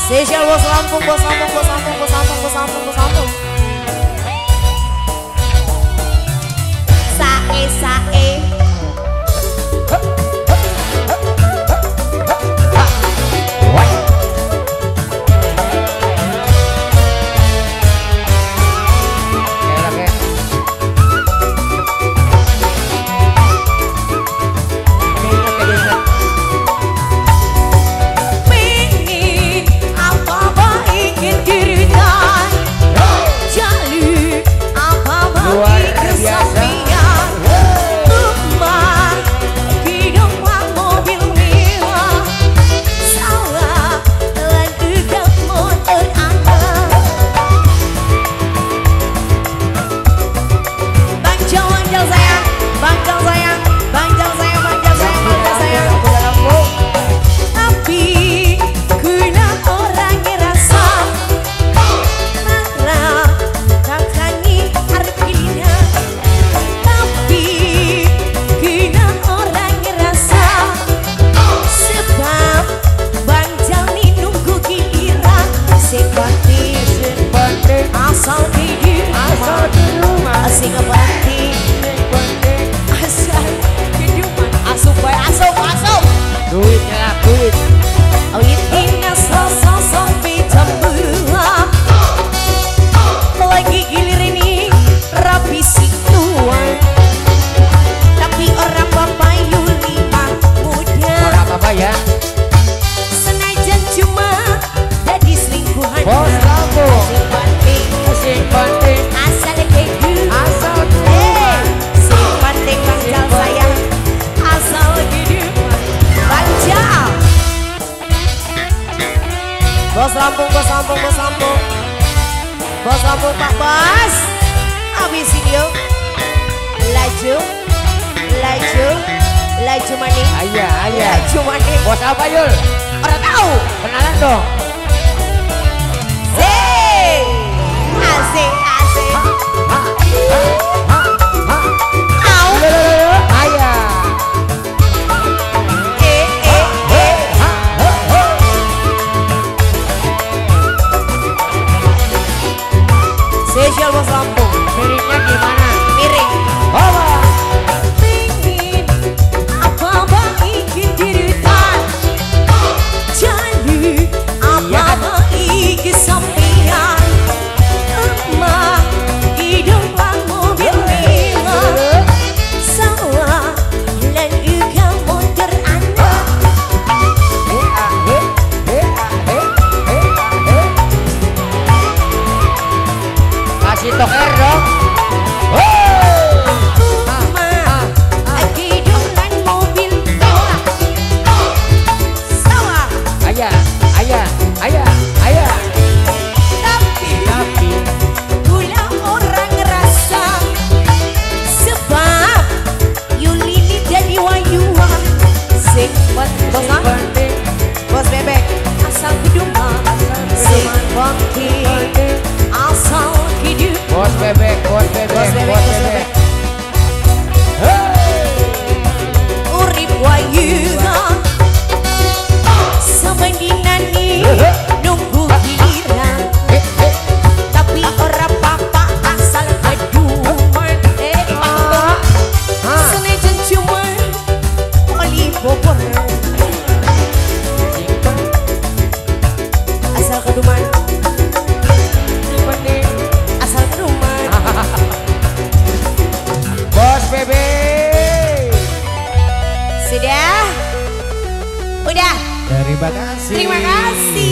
Spesial bos Lampung, bos Lampung, bos Lampung, bos Lampung, bos Lampung, bos Lampung. Sae sae. Bos Lampung, bos Lampung, bos Lampung. Bos Lampung Pak Bos. Habisin yuk. Laju, laju, laju maning. Ayah, ayah. Laju maning. Bos apa Yul? Orang tahu. Kenalan dong. Sing. Asik, asik. Au. Ayah. Eh, eh, eh. Spesial bos Lampung. Miringnya gimana? Miring. Bawa. Pingin apa ingin diritan. Jadi apa ingin sampean. Emak hiduplah mobil mewah. Sawah lan uga motor anak. Kasih toker dong. Ayah, ayah, ayah, ayah. Tapi gula orang ngerasa sebab Yulini jadi wayuwa. Sing bos bos bebek asal keduman. Sing penting asal hidup. Bos bebek, bos bebek, bos bebek, bos bebek. Urip wayuwa. Sebandinani nunggu giliran. Tapi ora papa asal keduman. Senajan cuma oli bobor. Asal keduman. Asal keduman. Bos bebek. Sudah? Udah. Terima kasih. Terima kasih.